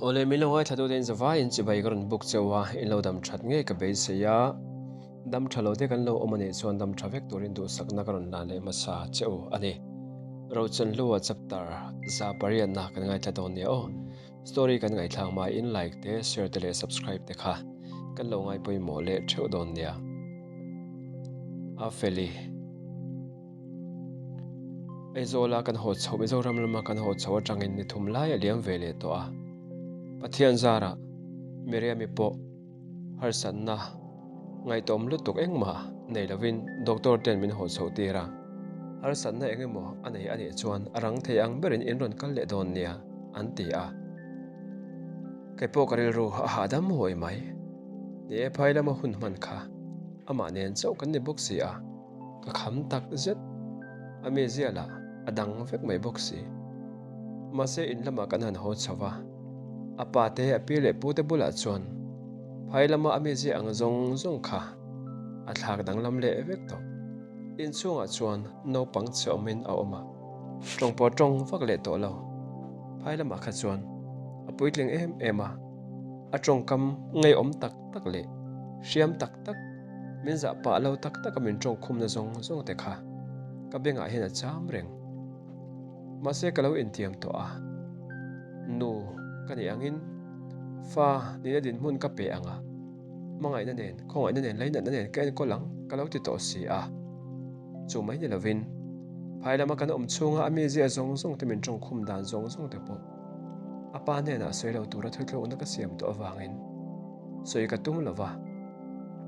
Awle min lo ngaithla tute in zavaiin chibai ka rawn buk cheu a, in lo dam that ngei ka beisei a, dam tha lo te kan lo awm a nih chuan dam tha vek turin duhsakna ka rawn lan leh hmasa cheu a ni. Rochanhlua chapter 800 na kan ngaithla dawn nia aw. Story kan ngaihthlak hmain like te, share te leh subscribe te kha kan lo ngai pawimawh leh theuh dawn nia. A feli. Aizawla kan haw chho, Mizoram lama kan haw chho atangin ni thum lai a liam ve leh tawh a. Pathian zarah Miriami pawh harsatna ngaihtuahawm lutuk engmah nei lovin doctor ten min haw chho tir a. Harsatna eng emaw a nei a nih chuan a rang thei ang berin in rawn kal leh dawn nia an ti a. Kei pawh ka rilru a hahdam huai mai. Ni e phai lama hun hman kha amah nen chauh kan ni bawk si a. Ka kham tak zet. A mizia lah a dang vek mai bawk si. Mahse in lamah kan han haw chho va, a pa te a pi leh pu te bulah chuan phai lama a mizia ang zawng zawng kha a thlak danglam leh vek tawh. Inchhungah chuan naupang chhe awmin a awm a, tawng pawh tawng vak leh tawh lo. Phai lamah kha chuan a puitling em em a, a tawngkam ngeiawm tak tak leh hriam tak tak, Min zah pah lo tak tak a min tawng khumna zawng zawng te kha ka bengah hian a cham reng. Mahse ka lo intiam tawh a, nu ka nih angin fa nihna dinhmun ka pe ang a, hmangaihna nen, khawngaihna nen, lainatna nen ka enkawl ang ka lo ti tawh si a. Chu mai ni lovin phai lama kan awm chhunga a mizia zawng zawng te min tawng khum dan zawng zawng te pawh a pa hnenah sawi lo tura thuthlukna ka siam tawh avangin sawi ka tum lo va,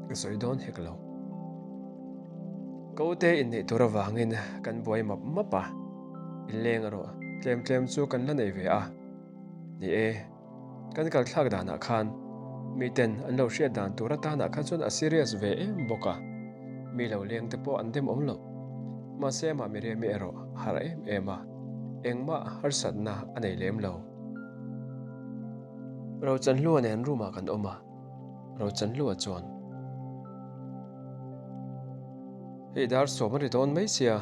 ka sawi dawn hek lo. Ka ute inneih tur avangin kan buai map map a, inleng erawh tlem tlem chu kan la nei ve a. Ni e, kan kalthlak danah khan miten an lo hriat dan tur atanah kha chuan a serious ve em bawk a, mi lo leng te pawh an dem awm lo. Mahse amah Miriami erawh a harh em em a, engmah harsatna a nei lem lo. Rochanhlua nen room ah kan awm a, Rochanhlua chuan, Hei dar sawm a ri dawn mai sia,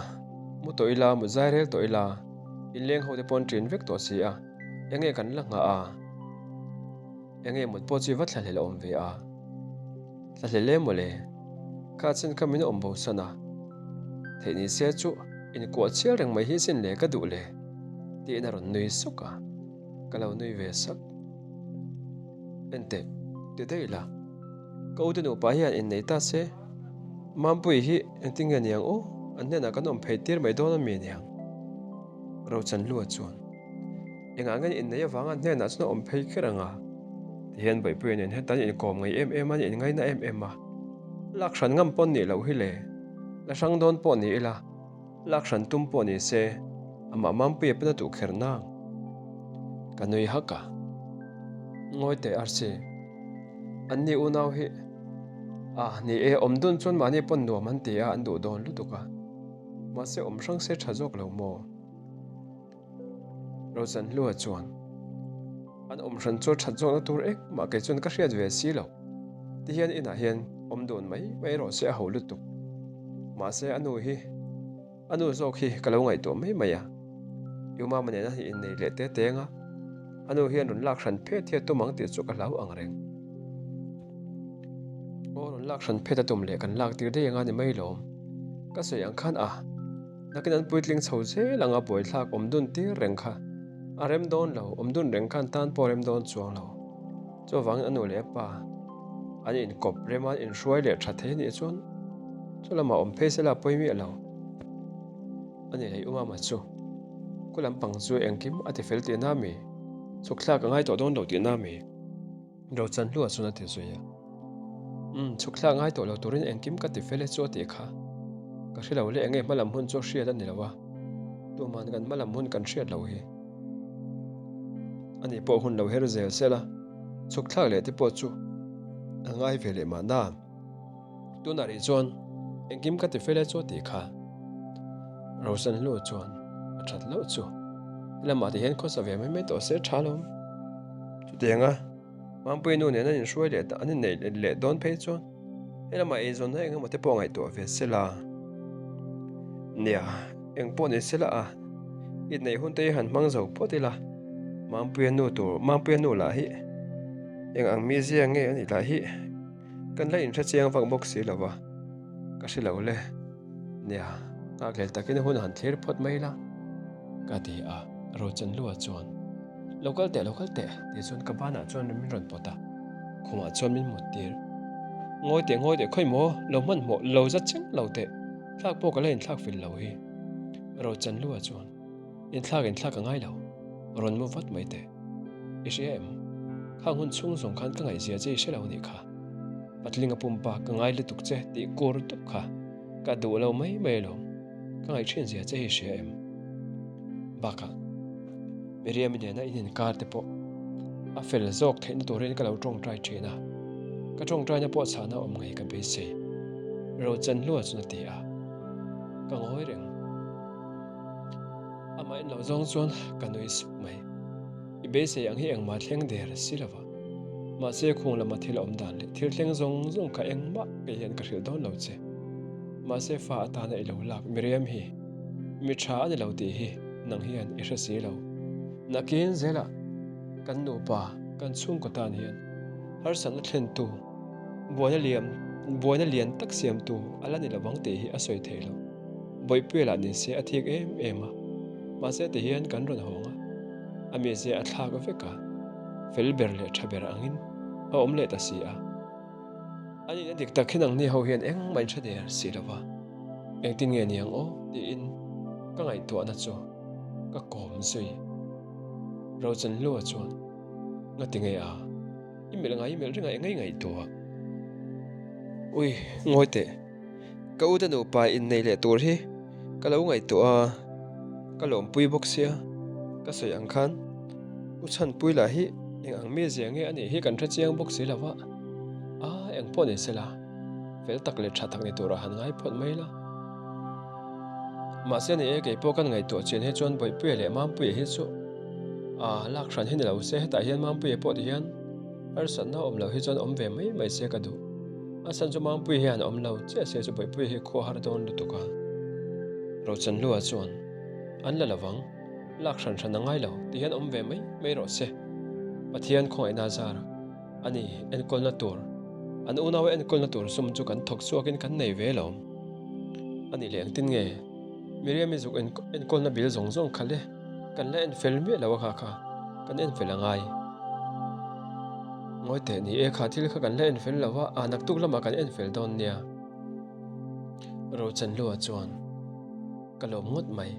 mu tawh ila, mu zai rel tawh ila, inleng ho te pawn ṭin vek tawh si a, enge kan la nghah a? Enge mut pawh chu i va thlahlel awm ve a? Thlahlel e mawle, kha chen kha min awm bo san a, theih ni se chu inkuah chial reng mai hi sin le ka duh le, tiin a rawn nui suk a. Ka lo nui ve sak. Enteh, ti daih la. Ka ute nupa hian innei ta se, Mampuii hi engtin nge niang aw? An hnenah kan awm phei tir mai dawn a mi niang? Rochanhlua chuan, Engah nge innei avanga an hnenah chuan a awm phei kher anga? Tihian Bawipuia nen hetan inkawm ngei em em a, an inngaina em em a. Lak hran ngam pawn nih loh hi le, la hrang dawn pawh ni ila. Lak hran tum pawh ni se, amah Mampuia pawn a duh kher nang. Ka nui hak a. Ngawi teh Arsi. An ni unau hi a ni e, awm dun chuan mahni pawn nuam an ti a, an duh dawn lutuk a. Mahse awm hrang se tha zawk lo maw? Rochanhlua chuan, An awm hran chu that zawkna tur engmah kei chuan ka hriat ve si lo. Tihian inah hian awm dun mai mai rawh se a ho lutuk. Mahse a nu hi, a nu zawk hi ka lo ngaihtuah mai mai a. I mama nena hi innei leh te teng a, a nu hian rawn lak hran phet hi a tum ang tih chu ka hlau ang reng. Aw rawn lak hran phet a tum leh kan lak tir daih anga ni mai lawm. Ka sawi ang khan a. Nakin an puitling chho zel anga buaithlak awm dun tir reng kha a rem dawn lo, awm dun reng khan tan pawh a rem dawn chuang lo. Chuvangin a nu leh a pa an inkawp rem a, an inhruai leh tha thei anih chuan chu lamah awm phei sela a pawi miah lo. A ni leh i umama chu ku lampang chu engkim a ti fel tihna mi? Chhuk thlak a ngai tawh dawn lo tihna mi? Rochan hlua chuan a ti zui a. Umm, chhuk thlak ngai tawh lo turin engkim ka ti fel e chu a tih kha. Ka hre lo le enge hmalam hun chu hriat a ni lo a, tuman kan hmalam hun kan hriat lo hi. Ani pawh hun lo her zel sel a, chhuk thlak leh te pawh chu a ngai ve leh mahna. Tunah rih chuan engkim ka ti fel e chu a tih kha. Rosan hlu chuan a that loh chu. Helamah ti hian khawsa ve mai mai tawh se tha lo. Chutianga Mampuii nu nen an inhruai leh an inneih leh dawn phei chuan helamah eizawnna eng emaw te pawh ngaihtuah ve se la. Nia, eng pawh ni se la a, inneih hun te hi han hmang zo phawt ila. Mampuia nu tur, Mampuia nu lah hi eng ang mizia nge a nih lah hi kan la inhre chiang vak bawk si lo va, ka hre lo le. Nia, nghakhlel takin hun han thlir phawt mai la, ka ti a, Rochanlua chuan, Lo kal teh, lo kal teh, tih chuan ka banah chuan min rawn pawt a, khumah chuan min mut tir. Ngawi teh, ngawi teh, khawi maw, lo hmanhmawh, lo za cheng lo teh, thlak pawh ka la inthlak fel lo hi, Rochanlua chuan. Inthlak inthlak a ngai lo, rawn mu vat mai teh. I hria em? Khang hun chhung zawng khan ka ngaihzia che i hre lo nih kha. Patlinga pumpa ka ngai lutuk che tih kur tup kha ka duh lo mai mai alawm. Ka ngaih thin zia che hi hria em? Bakah, Miriam-i nena in inkar te pawh a fel zawk theihna turin ka lo tawngtai thin a, ka tawngtaina pawh chhahna awm ngei ka beisei. Rochanhlua chuan a ti a, ka ngawi reng. Amah en lo zawng chuan ka nui sup mai. I beisei ang hi engmah thleng der si lo va. Mahse khung lama thil awm dan leh thil thleng zawng zawng kha engmah kei hian ka hrilh dawn lo che. Mahse fa atana i lo lak Miriam hi mi tha a ni lo tih hi nang hian i hre si lo. Nakin zelah kan nupa kan chhungkaw tan hian harsatna thlentu buaina liam buaina lian tak siamtu a la ni lo vang tih hi a sawi thei lo. Bawihpuia lah ni se a thik em em a, mahse ti hian kan rawn hawng a, a mizia a thlak vek a, fel ber leh tha ber angin a awm leh ta si a. A nihna dik tak hi nangni ho hian engmah in hre der si lo va, engtin nge ni ang aw tiin ka ngaihtuahna chu ka kawm zui. Rochanhlua chuan, Ngati nge a? I melh ngai i melh ringah eng a i ngaihtuah? Ui, ngawi teh. Ka ute nupa innei leh tur hi ka lo ngaihtuah a, ka lawmpui bawk sia, ka sawi ang khan U Chhanpui lah hi eng ang mizia nge a nih hi kan hre chiang bawk si lo va, a eng pawh ni sela, fel tak leh tha tak ni turah han ngai phawt mai la. Mahse ni e, kei pawh kan ngaihtuah chian hi chuan Bawihpuia leh Mampuia hi chu a lak hran hi ni lo se, hetah hian Mampuia pawh ti hian Harsatna awm loh hi chuan awm ve mai mai se ka duh. A chhan chu Mangpui hian awm lo chiah se chu Bawihpui hi khua har dawn lutuk a. Rochanhlua chuan, An la lovang, lak hran hran a ngai lo ti hian awm ve mai mai rawh se. Pathian khawngaihna zar a ni enkawlna tur, an unaua enkawlna tur sum chu kan thawk chhuakin kan nei ve lawm. A nih leh engtin nge Miriam-i zuk enkawlna bil zawng zawng kha le? Kan la en fel miah lo a kha kha kan en fel a ngai. Ngawi teh ni e kha thil kha kan la en fel lo a, a naktuk lamah kan en fel dawn nia. Rochanhlua chuan ka lawm ngawt mai.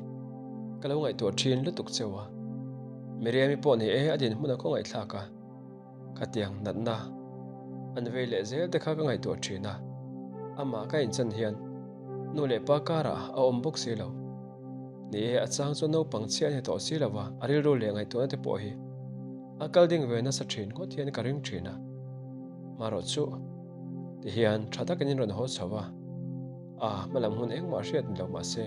Ka lo ngaihtuah thin lutuk cheu a. Miriam-i pawh ni e a dinhmun a khawngaihthlak a. Khatiang natna an vei leh zel te kha ka ngaihtuah thin a, amah ka inchan hian nu leh pa karah a awm bawk si lo. Ni e, a chang chuan naupang chhia a ni tawh si lo va, a rilru leh ngaihtuahna te pawh hi a kal ding ve nasa thin ngawt hian ka ring thin a. Marawh chu tihian tha takin in rawn haw chho a, a hmalam hun engmah hriat ni lo mahse,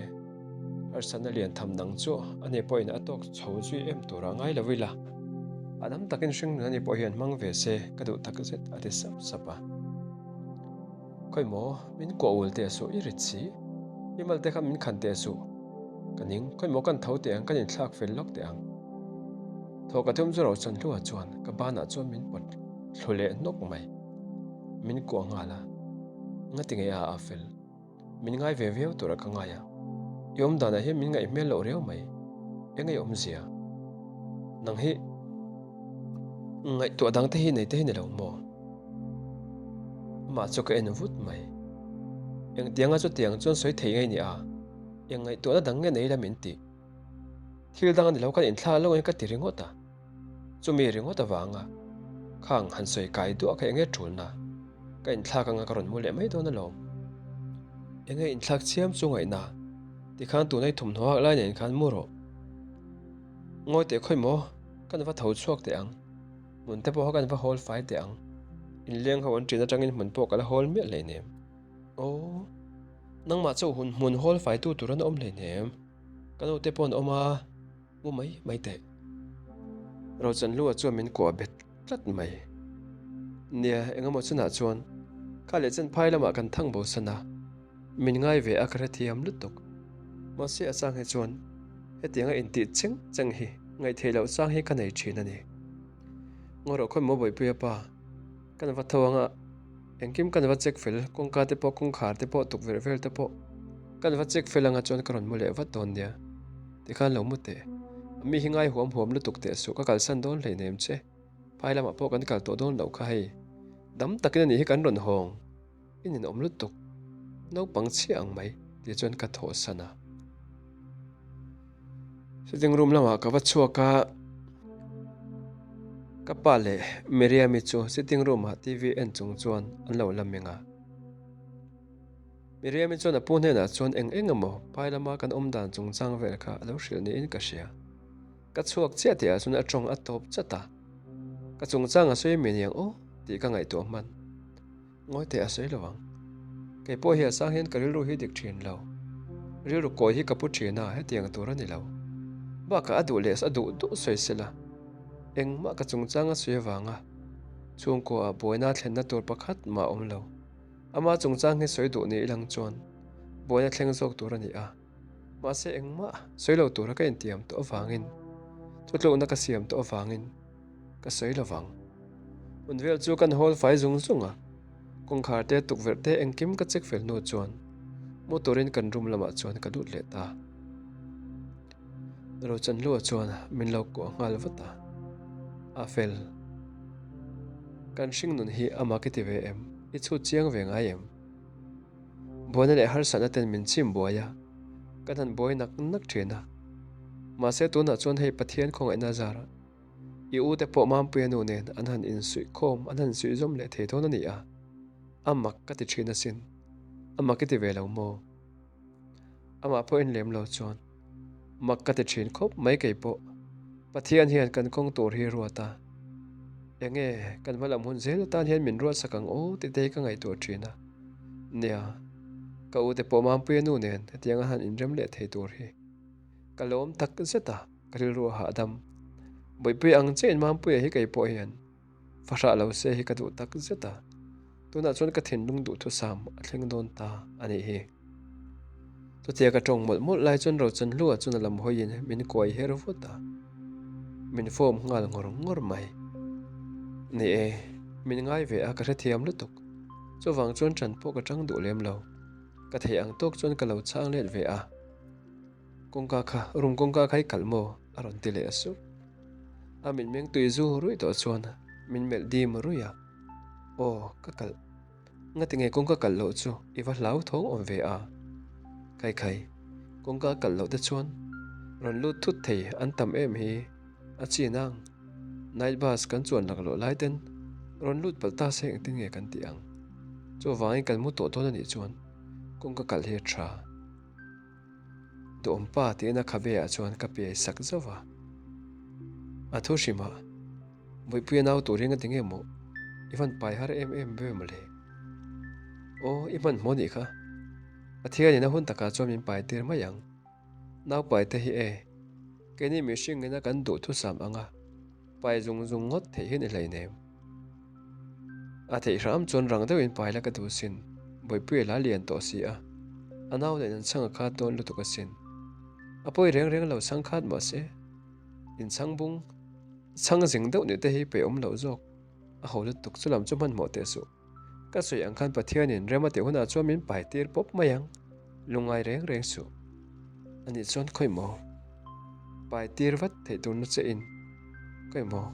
Harsatna lian tham dang chu a ni pawhin a tawk chho zui em turah ngai lo ila, a dam takin hringnun a ni pawh hian hmang ve se ka duh tak zet a ti sap sap a. Khawi maw, min kuah ul teh suh i rit si, i mal te kha min khan teh suh, ka ning, khawi maw kan tho teh ang, kan inthlak fel lawk teh ang. Thaw ka thum chu Rochanhlua chuan ka banah chuan min pawt thlu leh hnawk mai, min kuah nghal a, ngati nge a a fel. Min ngai ve viau tura ka ngai a, i awm danah hian min ngaih hmel loh riau mai. Eng ei awmzia? Nang hi ngaihtuah dang te hi nei te hi ni lo maw? Amah chu ka en vut mai. Engtianga chutiang chuan sawi thei ngei ni a, eng ngaihtuahna dang nge nei la min tih? Thil dang a ni lo kan inthlak lo nge ka ti ringawt a. Chumi ringawt avanga khang han sawi kai duah kha enge tulna? Ka inthlak anga ka rawn mu leh mai dawn alawm. Enge inthlak chiam chu ngaihna? Tikhan tuna i thawmhnaw hak lai nen khan mu rawh. Ngawi teh khawi maw? Kan va tho chhuak teh ang. Hmun te pawh kha kan va hawl fai teh ang. Inleng ho an ṭin aṭangin hmun pawh ka la hawl miah hleinem. Aw, nangmah chauh hun hmun hawl faitu tur an awm hleinem. Ka naute pawh an awm a. Mu mai mai teh. Rochanhlua chuan min kuah bet tlat mai. Nia, engemaw chunah chuan kha leh chen phai lamah kan thang bo san a, min ngai ve a ka hrethiam lutuk. Mahse a chang hi chuan hetianga intih cheng cheng hi. Ngaihtheih loh chang hi ka nei thin a ni. Ngaw rawh khawi maw Bawihpuia pa, kan va tho anga engkim kan va check fel, kawngka te pawh kawngkhar te pawh tukverh vel te pawh kan va check fel anga chuan ka rawn mu leh vat dawn nia. Tikhan lo mu teh. A mi hi ngai huam huam lutuk teh suh ka kalsan dawn hleinem che. Phai lamah pawh kan kal tawh dawn loh kha hei. Dam takin a nih hi kan rawn hawng. I ninawm lutuk. Naupang chhiah ang mai tih chuan ka thawhsan a. Sitting room lamah ka va chhuak a, ka pa leh Miriam-i chu sitting room-ah TV en chung chuan an lo la meng a. Miriam-i chuan a pu hnenah chuan eng eng emaw phai lama kan awm dan chungchang vel kha a lo hrilh niin ka hria. Ka chhuak chiah tihah chuan a tawng a tawp chat a, ka chungchang a sawi mi niang aw tih ka ngaihtuah hman. Ngawi teh a sawi lo ang. Kei pawh hi a sang hian ka rilru hi dik thin lo. Rilru kawi hi ka pu thin a, hetiang tur a ni lo. Bakah a duh leh a duh duh sawi sela. Engmah ka chungchang a sawi avanga chhungkua ah buaina thlenna tur pakhat mah a awm lo. Ama chungchang hi sawi duh ni ilang chuan buaina thleng zawk tur a ni a. Mahse engmah sawi lo tura ka intiam tawh avangin, thutlukna ka siam tawh avangin ka sawi lo vang. Hun vel chu kan hawl fai zung zung a, kawngkhar te tukverh te engkim ka check fel hnu chuan mu turin kan room lamah chuan ka lut leh ta. Rochanhlua chuan min lo kuah nghal vat a, A fel. Kan hringnun hi amah ka ti ve em? I chhut chiang ve ngai em? Buaina leh harsatna ten min chim buai a, kan han buai nak nak thin a. Mahse tunah chuan hei Pathian khawngaihna zarah i u te pawh Mampuia nu nen an han insuih khawm, an han suih zawm leh thei dawn a ni a, a mak ka ti thin asin. A mak i ti ve lo maw? Amah pawh en lem lo chuan mak ka ti thin khawp mai kei pawh. Pathian hian kan kawng tur hi ruat a, enge kan hma lam hun zel atan hian min ruat sak ang aw tih te hi ka ngaihtuah thin a. Nia, ka u te pawh Mampuia nu nen hetiang a han inrem leh thei tur hi ka lawm tak zet a, ka rilru a hahdam. Bawihpui ang chiahin Mampuia hi kei pawh hian Fahrah lo se hi ka duh tak zet a, tunah chuan ka thinlung duhthusam a thleng dawn ta a nih hi. Chutia ka tawng mawlh mawlh lai chuan Rochanhlua chuan a lam hawiin min kuai her vut a, min form nghal ngawr ngawr mai. Ni e, min ngai ve a ka hrethiam lutuk, chuvang chuan ṭan pawh ka ṭang duh lem lo, ka theih ang tawk chuan ka lo chhang let ve a. Kawngka kha, room kawngka kha i kalh maw? a rawn ti leh a sup. A mitmeng tui zu ruih tawh chuan min melh dim ruih a, Aw, ka kalh. Ngati nge kawngka kalh loh chu i va hlau thawng awm ve a? Khai khai, kawngka kalh loh te chuan rawn lut thut thei an tam em hi a chin ang. Night bus kan chuan laklawh lai ten rawn lut palh ta se engtin nge kan tih ang? Chuvangin kan mu tawh dawn a nih chuan kawngka kalh hi a tha. Duhawmpa tiin a khabe ah chuan ka piai sak zauh va. A thu hrim ah, Bawihpuia nau tur hi nga ti nge maw? I van pai har em em ve mawle. Aw, i hmanhmawh nih kha. Pathianin a hun takah chuan min pai tir mai ang. Nau pai te hi e, keini mihring ina kan duhthusam anga pai zung zung ngawt theih hi ni hleinem. A theih hram chuan rang deuhin pai la ka duh sin, Bawihpuia la lian tawh si a, a nau nen an chhang a khat dawn lutuk asin. A pawi reng reng lo chhang khat mah se, inchhang bung chhang zing deuh nih te hi peih awm loh zawk, a ho lutuk chu lam chu hmanhmawh teh suh. Ka sawi ang khan Pathianin rem a tih hunah chuan min pai tir pawp mai ang, lungngai reng reng suh. Anih chuan khawi maw? Pai tir vat theih turna che in khawi maw?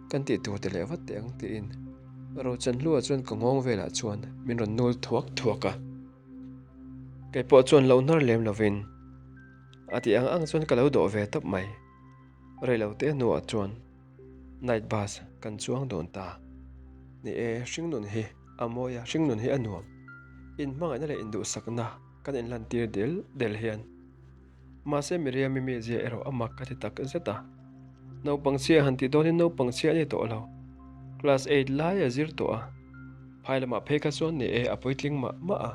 Kan tih tur ti leh vat teh ang tiin Rochanhlua chuan ka nghawng velah chuan min rawn nul thuak thuak a. Kei pawh chuan lo hnar lem lovin a tih ang ang chuan ka lo dawh ve tawp mai. Reilote hnuah chuan Night bus kan chuang dawn ta. Ni e, hringnun hi a mawi a, hringnun hi a nuam. Inhmangaihna leh induhsakna kan inlantir del del hian. Mahse Miriam-i mizia erawh a mak ka ti tak zet a. Naupang chhia han tih dawnin naupang chhia a ni tawh lo. Class eight lai a zir tawh a. Phai lamah phei kha chuan ni e a puitling mah mah a.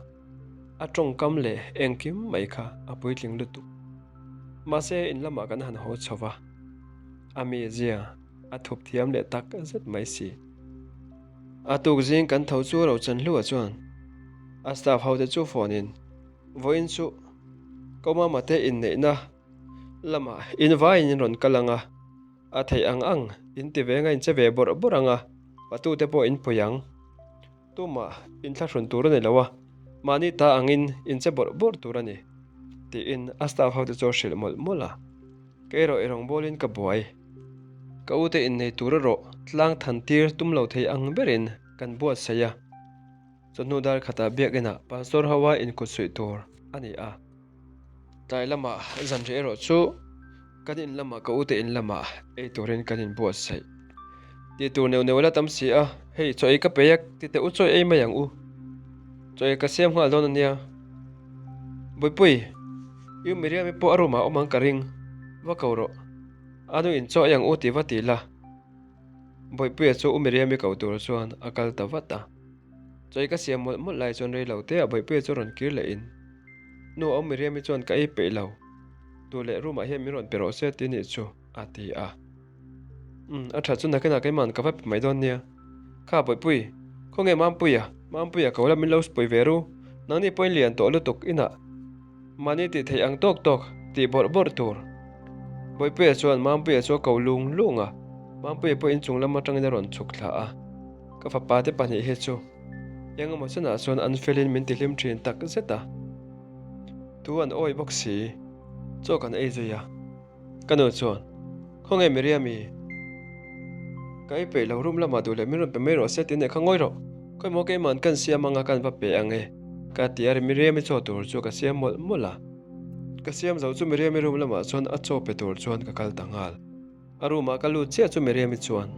A tawngkam leh engkim mai kha a puitling lutuk. Mahse in lamah kan han haw chho va. A mizia a thup thiam leh tak zet mai si. A tuk zing kan tho chu Rochanhlua chuan a staff ho te chu phone in vawiin chu Komama te inneihna lamah in vaiin in rawn kal ang a. A theih ang ang, in ti ve nga in che ve bawrh bawrh ang a, patute pawh in pui ang. Tumah inthlahrun tur a ni lo a, mahni ta angin in che bawrh bawrh tur a ni, tiin a staff hote chu a hrilh mawlh mawlh a. Kei erawh i rawngbawlin ka buai. Ka ute innei tur erawh tlang than tir tum lo thei ang berin kan buatsaih a. Chawhnu dar khatah biakinah pastor hoa inkutsuih tur a ni a. Tlai lamah zanriah erawh chu kan in lamah ka ute in lamah ei turin kan inbuatsaih. Tih tur neuh neuh la tam si a, hei chaw ei ka pe a ti teh u chaw ei mai ang u. Chaw ei ka siam nghal dawn a nia. Buipui, U Miriam-i pawh a room ah awm ang ka ring, va ko rawh. A nu in chaw ei ang u tih va ti la. Buipuia chu U Miriam-i ko tur chuan a kal ta vat a. Chaw ei ka siam mawlh mawlh lai chuan rei lo te ah Buipuia chu rawn kir leh in. Nu a Miriam-i chuan ka ei peih lo, duh leh room ah hian min rawn pe rawh se ti nih chu a ti a. Umm a tha chu nakinah keima'n ka va pe mai dawn nia. Kha Bawihpui, khawnge Mampuia, Mampuia ko la min lo pui ve ru, nangni pawhin lian tawh lutuk inah mahni tih theih ang tawk tawk tih bawrh bawrh tur. Bawihpuia chuan Mampuia chu a ko lung lung a, Mampuia pawh inchung lam atangin a rawn chhuk thla a, ka fapa te pahnih hi chu. Eng emaw chenah chuan an felin min tihlim thin tak zet a. Tu an awi bawk si. Chaw kan ei zui a. Ka nu chuan, Khawnge Miriami? Ka ei peih lo, room lamah duh leh min rawn pe mai rawh se tih neh kha ngawi rawh. Khawi maw keima'n kan siam anga kan va pe ang e. Ka ti a ri Miriami chaw tur chu ka siam mawlh mawlh a. Ka siam zo chu Miriami room lamah chuan a chaw pe tur chuan ka kal ta nghal. A room ah ka lut chiah chu Miriam-i chuan,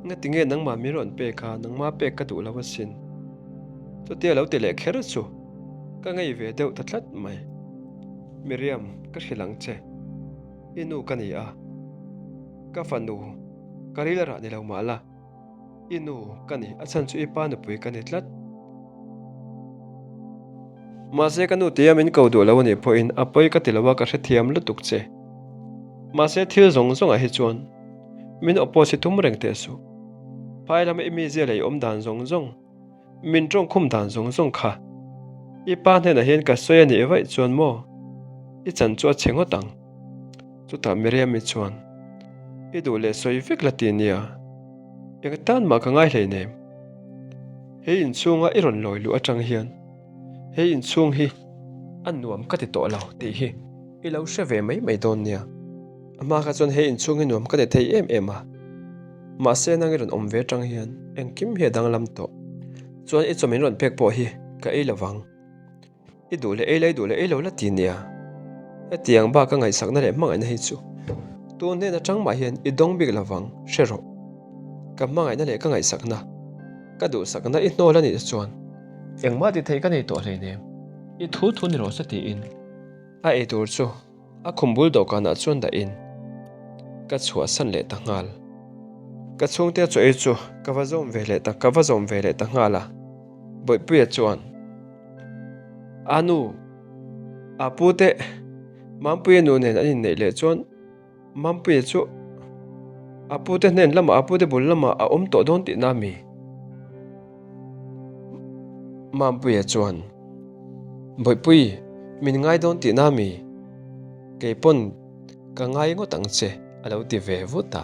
Ngati nge nangmah min rawn pek a, nangmah pek ka duh lo asin. Chutia lo ti leh kher chu ka ngei ve deuh ta tlat mai. Miriam, ka hrilh ang che. I nu ka ni a, ka fanu, ka ril rah ni lo mah la. I nu ka ni, a chhan chu i pa nupui ka ni tlat. Mahse ka nu tia min ko duh lo a nih pawhin a pawi ka ti lo a ka hrethiam lutuk che. Mahse thil zawng zawngah hi chuan min oppose hi tum reng teh suh. Phai lama i mizia leh i awm dan zawng zawng, min tawngkhum dan zawng zawng kha i pa hnenah hian ka sawi a nih vaih chuan maw i chan chu a chhe ngawt ang. Chutah Miriam-i chuan, I duh leh sawi vek la ti nia, eng tan mah ka ngai hleinem. He inchhunga i rawn lawi luh atang hian he inchhung hi a nuam ka ti tawh lo tih hi i lo hre ve mai mai dawn nia. A hma kha chuan he inchhung hi nuam ka ti thei em em a, mahse nang i rawn awm ve atang hian engkim hi a danglam tawh. Chuan i chaw min rawn pek pawh hi ka ei lo vang. I duh leh ei la, i duh leh ei lo la ti nia. Hetiang bak a ngaihsakna leh hmangaihna hi chu tun hnen atang mah hian i dawng bik lovang, hre rawh. Ka hmangaihna leh ka ngaihsakna, ka duhsakna i hnawl a nih te chuan engmah ti thei ka nei tawh hleinem, i thu thu ni rawh se tiin a ei tur chu A khum bul dawhkanah chuan dahin ka chhuahsan leh ta nghal. Ka chhungte chaw ei chu ka va zawm ve leh ta ka va zawm ve leh ta nghal a. Bawihpuia chuan, A nu, a pute Mampuia nu nen an inneih leh chuan Mampuia chu a pute hnen lamah a pute bul lamah a awm tawh dawn tihna a mi? Mampuia chuan, Bawihpui, min ngai dawn tihna mi? Kei pawn ka ngai ngawt ang che, a lo ti ve vut a.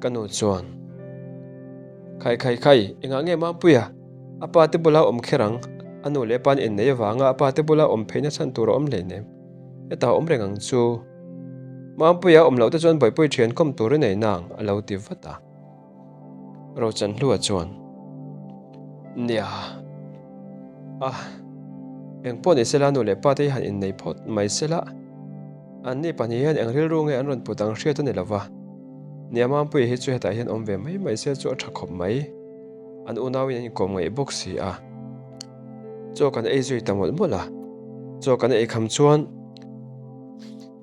Ka nu chuan, Khai khai khai, engah nge Mampuia? A pa te bula awm kher ang, a nu leh pa'n innei avanga a pa te bula awm pheina chhan tur a awm hleinem. Hetah awm reng ang chu. Mampuia awm loh te chuan Bawihpui thian kawm tur i nei nang, a lo ti vat a. Rochanhlua chuan, Nia, a, eng pawh ni sela nu leh pa te hi han innei phawt mai sela, anni pahnih hian eng rilru nge an rawn put ang hriat a ni lova, Nia Mampuia hi chu hetah hian awm ve mai mai se chu a tha khawp mai, an unauin an inkawm ngaih bawk si a. Chaw kan ei zui ta mawlh mawlh a, chaw kan ei kham chuan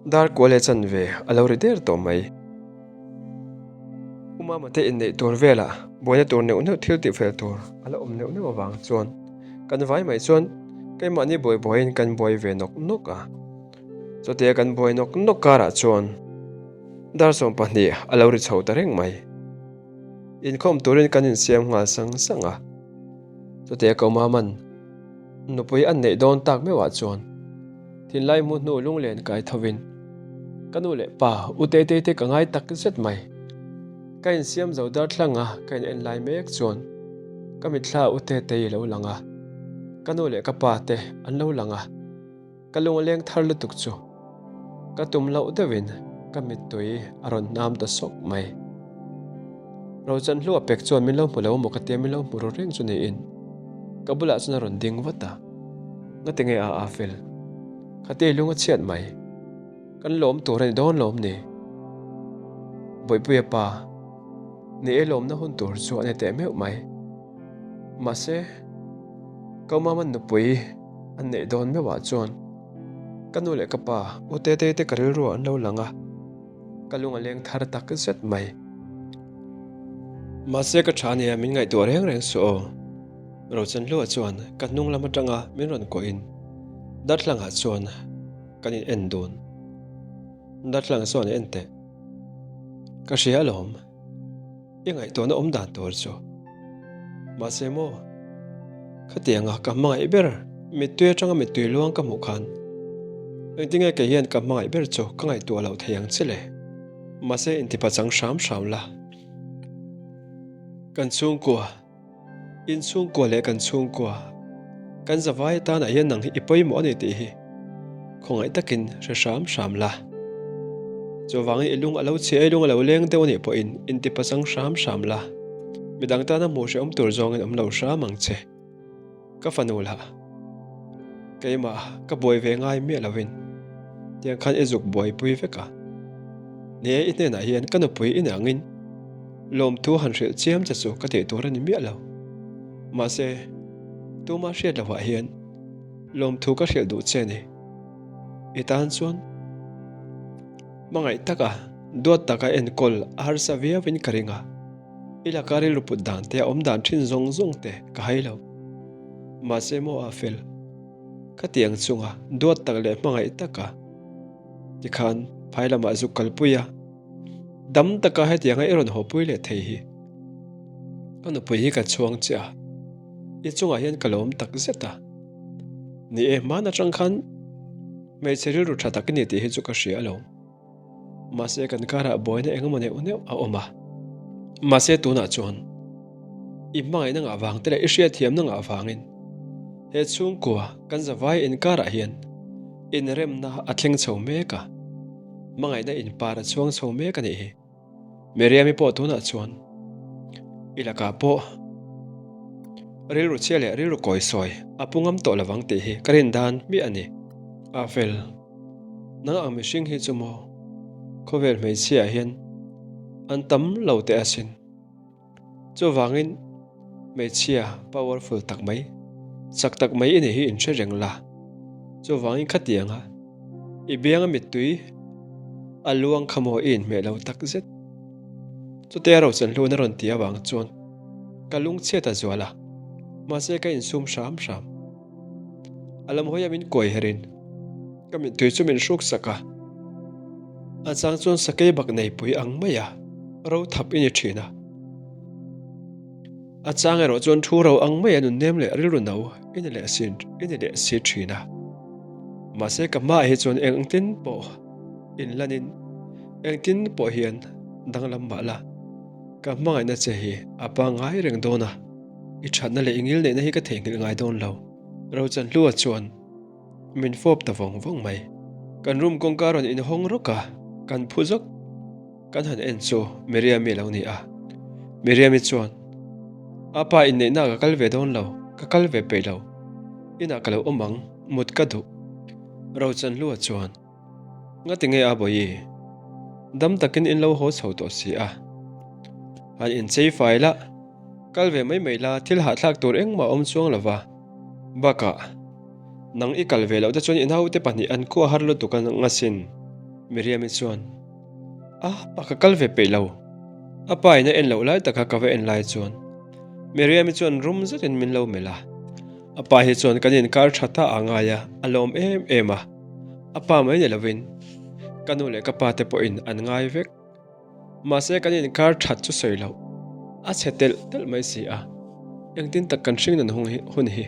dar kual leh chanve a lo ri der tawh mai. U Mama te inneih tur velah buaina tur neuh neuh thil tih fel tur a la awm neuh neuh avang chuan kan vai mai chuan keimahni buai buaiin kan buai ve nawk nawk a. Chutia kan buai nawk nawk karah chuan dar 20 a lo ri chho ta reng mai. Inkhawm turin kan insiam nghal sang sang a. Chutia ko Mama'n nupui an neih dawn tak meuhah chuan thinlai hmu hnu lunglen kai thovin. Ka nu leh pa, U Tetei te ka ngai tak zet mai. Ka insiam zo darthlang a, ka in en lai mek chuan ka mitthla U Tetei a lo lang a, ka nu leh ka pa te an lo lang a, ka lung a leng thar lutuk chu ka tum loh deuhin ka mittui a rawn hnam ta sawk mai. Rochanhlua pek chuan min lo hmu lo maw ka tia min lo hmu ru reng chu niin ka bulah chuan a rawn ding vat a, ngatinge a a fel? Khatia lung a chhiat mai. Kan lawm tur a ni dawn lawm ni? Bawihpuia pa, Ni e lawmna hun tur chu a ni teh meuh mai. Mahse, Kaumama'n nupui an neih dawn meuhah chuan ka nu leh ka pa U Tetei te ka rilruah an lo lang a, ka lung a leng thar tak zet mai. Mahse ka tha nia min ngaihtuah reng reng suh aw. Rochanhlua chuan ka hnung lam atanga min rawn kuahin darthlangah chuan kan in en dun. Darthlalang chuan en teh. Ka hria alawm. I ngaihtuahna awm dan tur chu. Mahse maw, khatianga ka hmangaih ber mittui atanga mittui luang ka hmuh khan engtinge kei hian ka hmangaih ber chu ka ngaihtuah loh thei ang che le. Mahse intipachang hram hram la. Kan chhungkua. In chhungkua leh kan chhungkua, kan zavai atanah hian nang hi i pawimawh a ni tih hi khawngaih takin hre hram hram la. Chuvangin i lung a lo chhia, i lung a lo leng deuh a nih pawhin intipachang hram hram la, midang tana hmuh hrehawm tur zawngin awm lo hram ang che. Ka fanu lah, keimah ka buai ve ngai miah lovin tiang khan i zuk buaipui vek a. Ni e, i hnenah hian ka nupui i nangin lawmthu han hrilh chiam che chu ka tih tur a ni miah lo. Mahse, tuma hriat lovah hian lawmthu ka hrilh duh che ni. I tan chuan hmangaih taka duat taka enkawl a harsa viauin ka ring a. I laka rilru put dan te a awm dan thin zawng zawng te ka hai lo. Mahse maw a fel. Ka ti ang chunga duat tak leh hmangaih taka tikhan phai lamah zuk kalpui a, dam taka hetianga i rawn hawpui leh thei hi ka nupui hi ka chhuang che a, i chungah hian ka lawm tak zet a. Ni e, hman atang khan hmeichhe rilru tha tak i ni tih hi chu ka hria alawm. Mahse kan karah buaina engemaw neuh neuh a awm a. Mahse tunah chuan i hmangaihna ngah vang te leh i hriatthiamna ngah vangin he chhungkua kan zavai inkarah hian inremna a thleng chho mek a, hmangaihna inpar a chhuang chho mek a nih hi. Miriam-i pawh tunah chuan i lakah pawh rilru chhia leh rilru kawi sawi a pu ngam tawh lovang tih hi ka rin dan hmiah a ni. A fel, nang ang mihring hi chu maw khawvel hmeichhia ah hian an tam lo teh asin. Chuvangin hmeichhia powerful tak mai, chak tak mai i nih hi inhre reng la. Chuvangin khatianga i bianga mittui a luang kha maw i inhmeh lo tak zet. Chutia Rochanhluna rawn ti avang chuan ka lungchhiat a zual a, mahse ka insum hram hram. A lam hawia min kuai herin ka mittui chu min hruk sak a, a chang chuan sakei bak neipui ang maia ro thap i ni thin a. A chang erawh chuan thu ro ang maia nunnem leh rilru no i ni leh si i ni leh si thin a. Mahse ka hmaah hi chuan engtin pawh inlanin engtin pawh hian danglam mah la, ka hmangaihna che hi a pangngai reng dawn a. I thatna leh i ngilneihna hi ka theihnghilh ngai dawn lo. Rochanhlua chuan min fawp ta vawng vawng mai. Kan room kawngka rawn inhawng rawk a, kan phu zawk. Kan han en chu Miriami a lo ni a. Miriami chuan, A pa inneihna ah ka kal ve dawn lo, ka kal ve peih lo. Inah ka lo awm ang, mut ka duh. Rochanhlua chuan. Ngati nge a bawi? Dam takin in lo haw chho tawh si a. Han inchei fai la, kal ve mai mai la thil hahthlak tur engmah a awm chuang lo va. Bakah, nang i kal ve loh te chuan i naute pahnih an khuah har lutuk ang asin. Miriam-i chuan, A, pa ka kal ve peih lo. A pa in a en loh lai taka ka va en lai chuan Miriam-i chuan rum zetin min lo melh a. A pa hi chuan kan inkar tha ta a ngai a, a lawm em em a. A pa mai ni lovin ka nu leh ka pa te pawhin an ngai vek. Mahse kan inkar that chu sawi loh a chhe telh telh mai si a, engtin tak kan hring nun hun hi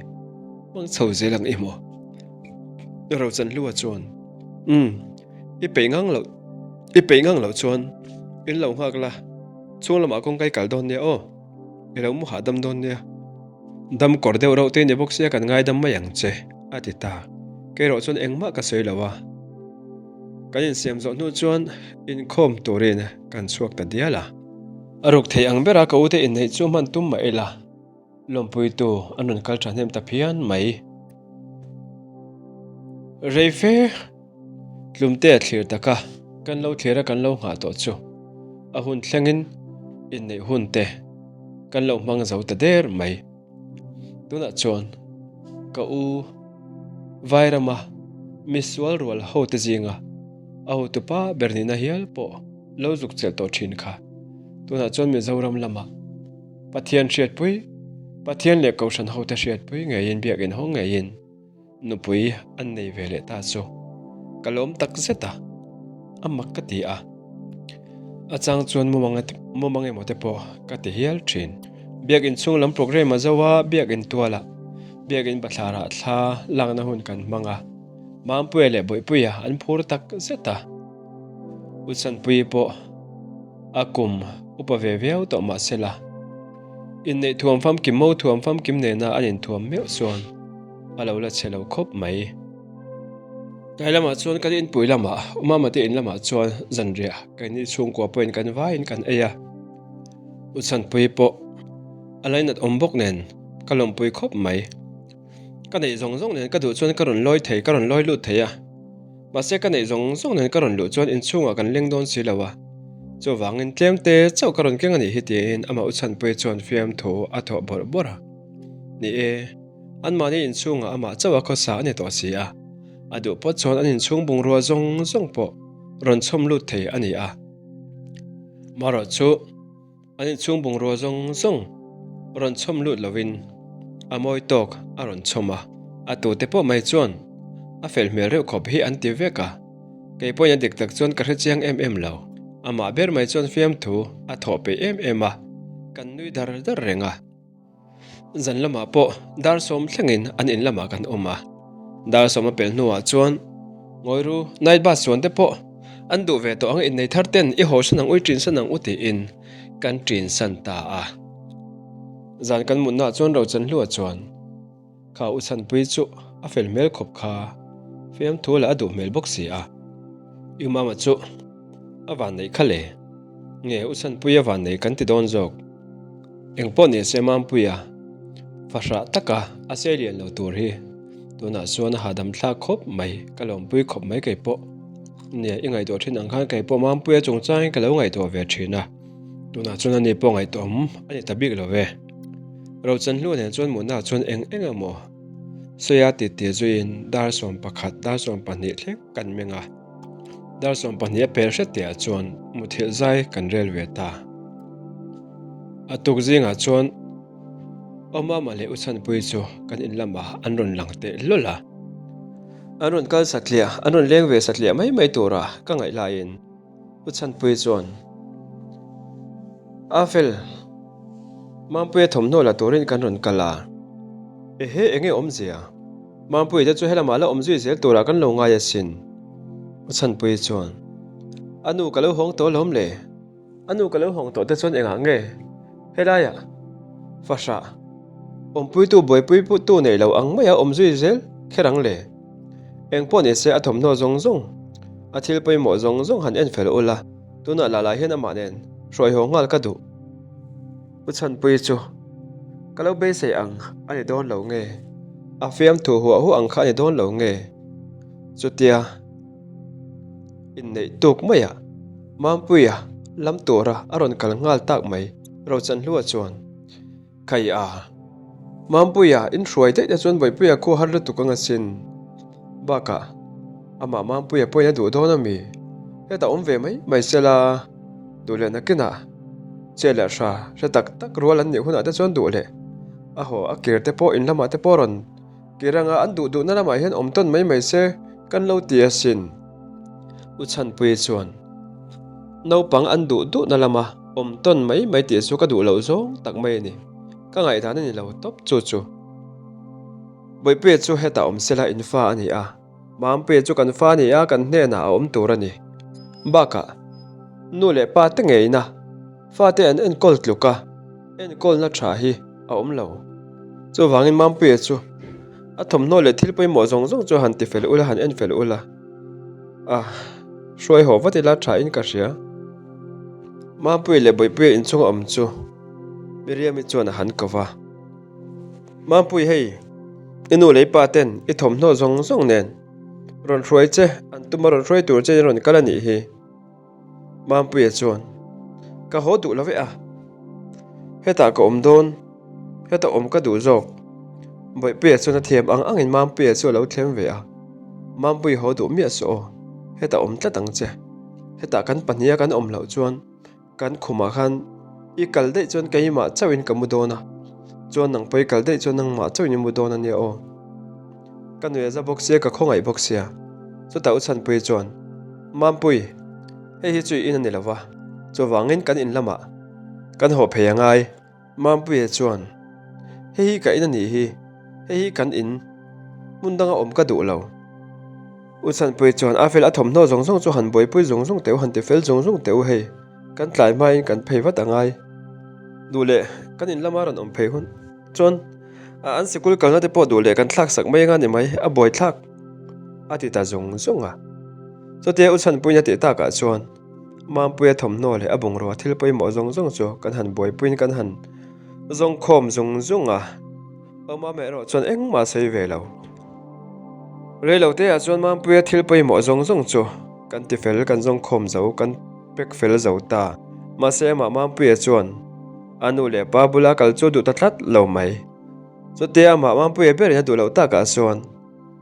hmang chho zel ang i maw? Rochanhlua chuan, Umm, i peih ngang loh. I peih ngang loh chuan in lo nghak la, chhung lamah kawngka i kal dawn nia aw, i lo mu hahdam dawn nia. Dam kawr deuh reuh te ni bawk sia kan ngaidam mai ang che, a ti ta. Kei erawh chuan engmah ka sawi lo a. Kan insiam zawh hnu chuan inkhawm turin kan chhuak ta dial a. A ruk thei ang bera ka ute inneih chu hman tum mah ila, lawmpuitu an rawn kal thahnem ta phian mai. Rei fe tlumte a thlir taka kan lo thlir a kan lo nghah tawh chu a hun thlengin inneih hun te kan lo hmang zo ta der mai. Tunah chuan ka u Vairama misual rual hote zinga a hotupa ber nihna hial pawh lo zuk chelh tawh thin kha. Tunah chuan Mizoram lamah Pathian hriatpui, Pathian leh Kohhran hote hriatpui ngeiin biakinn hawng ngeiin nupui an nei ve leh ta chu ka lawm tak zet a, a mak ka ti a. A chang chuan mumang mumang emaw te pawh ka ti hial thin. Biakinn chhung lam programme a zo a, biakinn tualah biakinn bathlarah thla lakna hun kan hmang a, Mampuia leh Bawihpuia an phur tak zet a. Uchanpuii pawh a kum upa ve viau tawh mah se la, inneih thuam famkim mo thuam famkim nena an inthuam meuh chuan a lo la chhe lo khawp mai. Tlai lamah chuan kan inpui lamah Umama te in lamah chuan zanriah keini chhungkua pawhin kan vaiin kan ei a, Uchanpuii pawh a lainat awm bawk nen ka lawmpui khawp mai. Ka neih zawng zawng nen ka duh chuan ka rawn lawi thei ka rawn lawi lut thei a. Mahse ka neih zawng zawng nen ka rawn luh chuan inchhungah kan leng dawn si lo a, chuvangin tlem te chauh ka rawn keng a nih hi tiin amah u Chhanpuii chuan fiamthu a thawh bawrh bawrh a. Ni e, anmahni inchhungah amah chauh a khawsa a ni tawh si a, a duh pawt chuan an inchhung bungrua zawng zawng pawh rawn chhawm lut thei a ni a. Marawh chu. An inchhung bungrua zawng zawng rawn chhawm lut lovin a mawi tawk a rawn chhawm a, a tute pawh mai chuan a fel hmel reuh khawp hi an ti vek a, kei pawhin a dik tak chuan ka hre chiang em em lo, amah ber mai chuan fiamthu a thawh peih em em a, kan nui dar dar reng a. Zan lamah pawh dar sawm thlengin an in lamah kan awm a, dar sawm a pelh hnuah chuan Ngawiru night bus chuan te pawh an duh ve tawh ang innei thar ten i haw san ang u i ṭin san ang u tiin kan ṭin san ta a. Zan kan mutnaah chuan Rochanhlua chuan Kha u Chhanpui chu a fel hmel khawp kha fiamthu lah a duh hmel bawk si a, I mama chu a vanneih kha le, nge u Chhanpui a vannei kan ti dawn zawk. Engpawh ni se Mampuia fahrah taka a sei lian lo tur hi tunah chuan a hahdam thlak khawp mai, ka lawmpui khawp mai kei pawh. Nia, i ngaihtuah thin ang khan kei pawh Mampuia chungchangin ka lo ngaihtuah ve thin a, tunah chuan ani pawh ngaihtuahawm a ni ta bik lo ve. Rochanhlua nen chuan mutnaah chuan eng eng emaw sawi a titi zuiin dar 11, dar 12 thleng kan meng a. Dar 12 a pel hret tihah chuan muthilh zai kan rel ve ta. A tuk zingah chuan Awmama leh Uchhanpui chu kan in lamah an rawn lang teh hlawl a. An rawn kal satliah, an rawn leng ve satliah mai mai tura ka ngaih laiin Uchhanpui chuan A fel, Mampuia thawmhnaw la turin kan rawn kal a. Ehe, enge awmzia? Mampuia te chu helamah la awm zui zel turah kan lo ngai asin. Uchhanpui chuan A nu ka lo hawng tawh alawm le. A nu ka lo hawng tawh te chuan engah nge helaiah fahrah awmpuitu buaipui tu neih loh ang maia awm zui zel kher ang le? Eng pawh ni se a thawmhnaw zawng zawng, a thil pawimawh zawng zawng han en fel ula, tunah lah lah hian amah nen hruai haw nghal ka duh. U Chhanpui chu ka lo beisei ang a ni dawn lo nge? A fiamthu huah huah ang kha a ni dawn lo nge? Chutia. Inneih tuk maiah Mampuia lam tura a rawn kal nghal tak mai Rochanhlua chuan, Khai a, Mampuia in hruai daih te chuan Bawihpuia khu har lutuk ang asin. Bakah amah Mampuia pawhin a duh dawn a mi? Hetah awm ve mai mai sela duh leh nakinah che leh hra hre tak tak rual an nih hunah te chuan duh leh a haw a kir te pawh in lamah te pawh rawn Kir anga an duh duhna lamah hian awm tawn mai mai se kan lo ti asin. U Chhanpuii chuan, Naupang an duh duhna lama awm tawn mai mai tih chu ka duh loh zawng tak mai a ni. Ka ngaihdan a ni lo tawp chu chu. Bawihpuia chu hetah awm sela in fa a ni a, Mampuia chu kan fa a ni a, kan hnenah a awm tur a ni. Bakah. Nu leh pa te ngeina fate an enkawl tluk a, enkawlna tha hi a awm lo. Chuvangin Mampuia chu a thawmhnaw leh thil pawimawh zawng zawng chu han tifel ula, han enfel ula, a hruai haw vat ila tha in ka hria. Mampuia leh Bawihpuia inchhunga awm chu Miriami chuan a han ko va. Mampui hei, i nu leh i pa ten i thawmhnaw zawng zawng nen rawn hruai che, an tuma rawn hruai tur che in rawn kal a nih hi. Mampuia chuan, Ka haw duh lo ve a, hetah ka awm dawn, heta awm ka duh zawk. Bawihpuia chuan a thiam ang angin Mampuia chu a lo thleng ve a, Mampui haw duh miah suh aw, hetah awm tlat ang che. Hetah kan pahniha kan awm loh chuan Kan khumah khan i kal daih chuan keimah chauhin ka mu dawn a, chuan nang pawh i kal daih chuan nangmah chauhin i mu dawn a nia aw. Ka nuih a za bawk sia, ka khawngaih bawk sia. Chutah U Chhanpui chuan, Mampui, hei hi chu i in a ni lo va, chuvangin kan in lamah kan haw phei a ngai. Mampuia chuan, Hei hi ka in a nih hi, hei hi kan in, hmun danga awm ka duh lo. U Chhanpui chuan, A fel a thawmhnaw zawng zawng chu han buaipui zung zung teh u, han ti fel zung zung teh u hei, kan tlai hmain kan phei vat a ngai. Duh leh kan in lama rawn awm phei hun chuan a an sikul kalna te pawh duh leh kan thlak sak mai anga ni mai, a buaithlak a ti ta zung zung a. Chutia U Chhanpuiin a tih takah chuan, Mampuia thawmhnaw leh a bungrua thil pawimawh zawng zawng chu kan han buaipuiin kan han zawng khawm zung zung a, Awmame erawh chuan engmah a sawi ve lo. Reiloteah chuan Mampuia thil pawimawh zawng zawng chu kan ti fel, kan zawng khawm zo, kan pack fel zo ta. Mahse amah Mampuia chuan a nu leh pa bula kal chu a duh ta tlat lo mai. Chutia amah Mampuia berin a duh loh takah chuan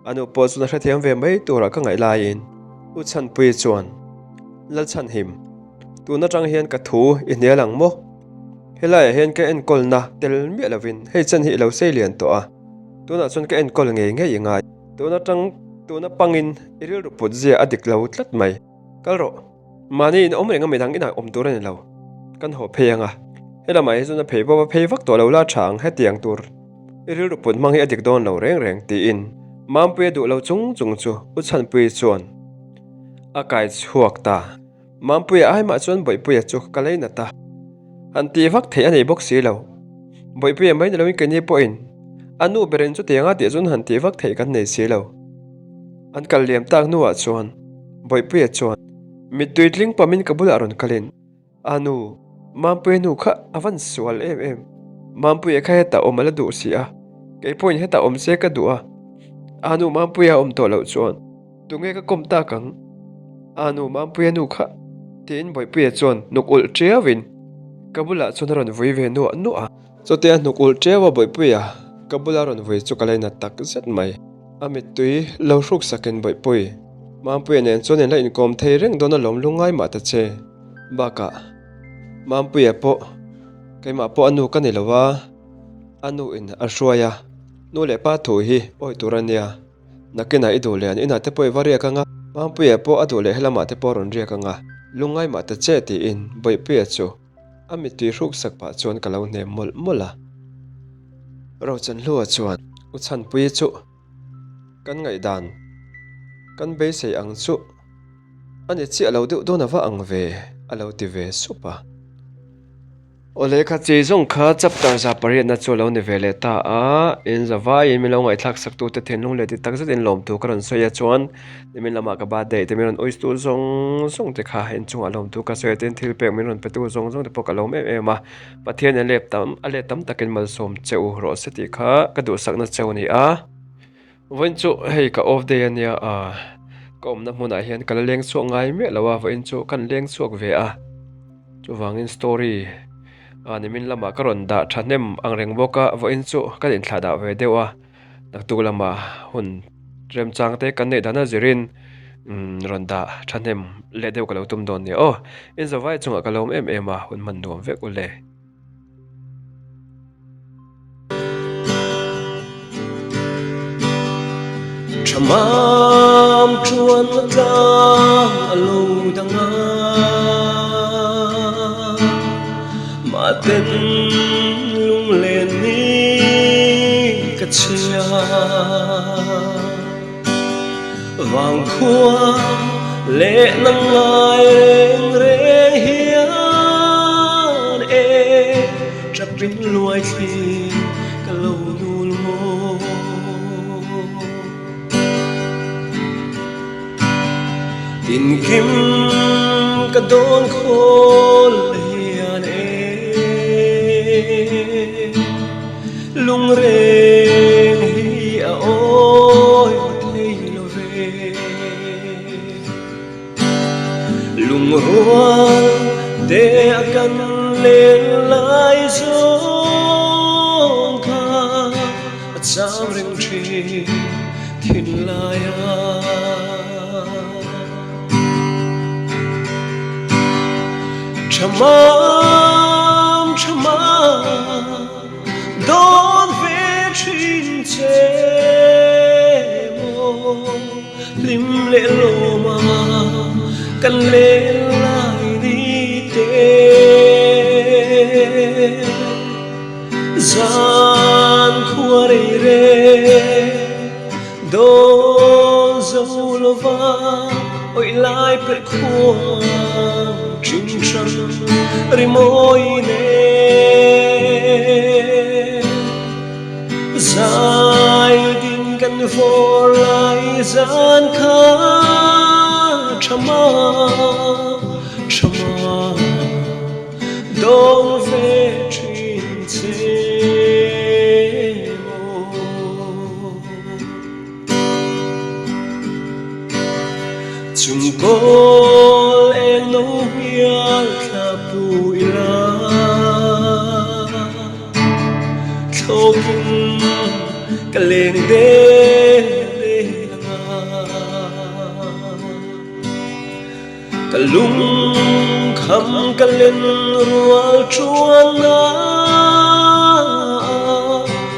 A nu pawh chuan a hrethiam ve mai turah ka ngaih laiin U Chhanpuii chuan, Lalchhanhim, tun atang hian ka thu i hnial ang maw? Helaiah hian ka enkawlna tel miah lovin hei chen hi i lo sei lian tawh a, tunah chuan ka enkawl ngei ngei i ngai. Tun atang tuna pangin i rilru put zia a dik lo tlat mai. Kal rawh. Mahni in awm reng a midang inah awm tur a ni lo. Kan haw phei ang a. Helamah hi chuan a phei bawp a phei vak tawh lo la tha ang hetiang tur. I rilru put hmang hi a dik dawn lo reng reng tiin Mampuia duh lo chung chung chu U Chhanpuii chuan a kai chhuak ta. Mampuia ai mah chuan Bawihpuia chu ka lei nat a. Han tih vak theih a nei bawk si lo. Bawihpuia mai ni loin keini pawhin a nu berin chutianga tih chuan han tih vak theih kan nei si lo. An kal liam tak hnuah chuan Bawihpuia chuan mittui tling pamin ka bulah rawn kalin, A nu, Mampuia nu kha a van sual em em. Mampuia kha hetah awm a la duh si a, kei pawhin hetah awm se ka duh a. A nu Mampuia a awm tawh loh chuan tunge ka kawm tak ang? A nu Mampuia nu kha tiin Bawihpuia chuan hnuk ulh tiauin ka bulah chuan a rawn vui ve nuah nuah a. Chutia hnuk ulh tiau a Bawihpuia ka bula rawn vui chu ka lainat tak zet mai. A mittui lo hruk sakin Bawihpui, Mampuia nen chuan in la inkawm thei reng dawn alawm lungngai mah ta che. Bakah, Mampuia pawh keimah pawh a nu ka ni lo a, a nu in a hruai a, nu leh pa thu hi awi tur a nia, nakinah i duh leh an inah te pawh i va riak ang a, Mampuia pawh a duh leh helamah te pawh a rawn riak ang a, lungngai mah ta che tiin Bawihpuia chu A mittui hruk sak pah chuan ka lo hnem mawlh mawlh a. Rochanhlua chuan U Chhanpuii chu kan ngaihdan kan beisei ang chu a ni chiah lo deuh dawn ava ang ve a lo ti ve sup a. Aw lehkha chi zawng kha chapter za pariatna chu a lo ni ve leh ta a, in za vaiin min lo ngaihthlak sak tute thinlung leh ti tak zetin lawmtu ka rawn sawi a chuan Nimin lamah ka birthday te min rawn uistu zawng zawng te kha inchungah lawmtu ka sawi a tin thil pek min rawn petu zawng zawng te pawh ka lawm em em a, Pathian a lep tam a let tam takin malsawm che u rawh se tih kha ka duhsakna cheu a ni a. Vawiin chu hei ka off day a nia a, ka awmna hmunah hian ka la leng chhuak ngai miah lo a, vawiin chu kan leng chhuak ve a, chuvangin story a nimin lamah ka rawn dah thahnem ang reng bawk a, vawiin chu kan inthlah dah ve deuh a. Naktuk lama hun remchang te kan neih dan a zirin rawn dah thahnem leh deuh ka lo tum dawn nia aw. In zavai chungah ka lawm em em a, hun hman nuam vek u le. Thamam chuan a tlang a lo dang a, Mahten lunglen ni ka chhia. Vangkhua leh nang ngai reng reng hi. Ṭapin luai thli ka lo nul maw? Tinkim ka dawn khawl hian e, Lungreng hi a awi thei lo ve. Lungrual te a kan len lai zawng kha a cham reng thin thinlai a. Thamam thamam dawn ve thin che maw hlim leh lawma kan len lai ni te zan khua rei re Dawn zo lova awih lai perh khuang thin hrang rimawi nen zai din kan vawr lai zan kha tha ma tha ma. Dawn ve thin che maw. Chung kawl eng no hmial thla pu ila thlawkin ka leng del del anga. Ka lungkham ka len rual chuan a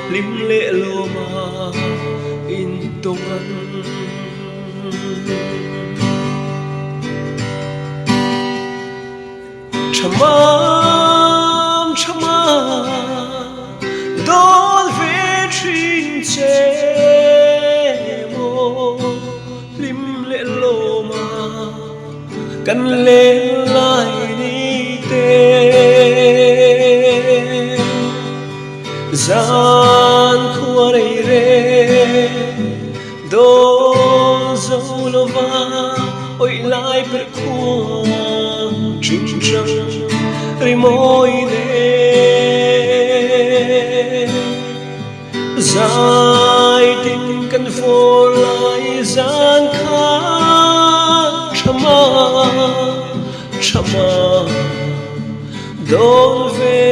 hlim leh lawma intawng an. Thamam thamam dawn ve thin che maw. Hlim leh lawma kan len lai ni te Zan khua rei re dawn zo lova awih lai perh khuang thin hrang rimawi nen. Zai tin kan fawr lai zan kha tha ma tha ma dawn ve.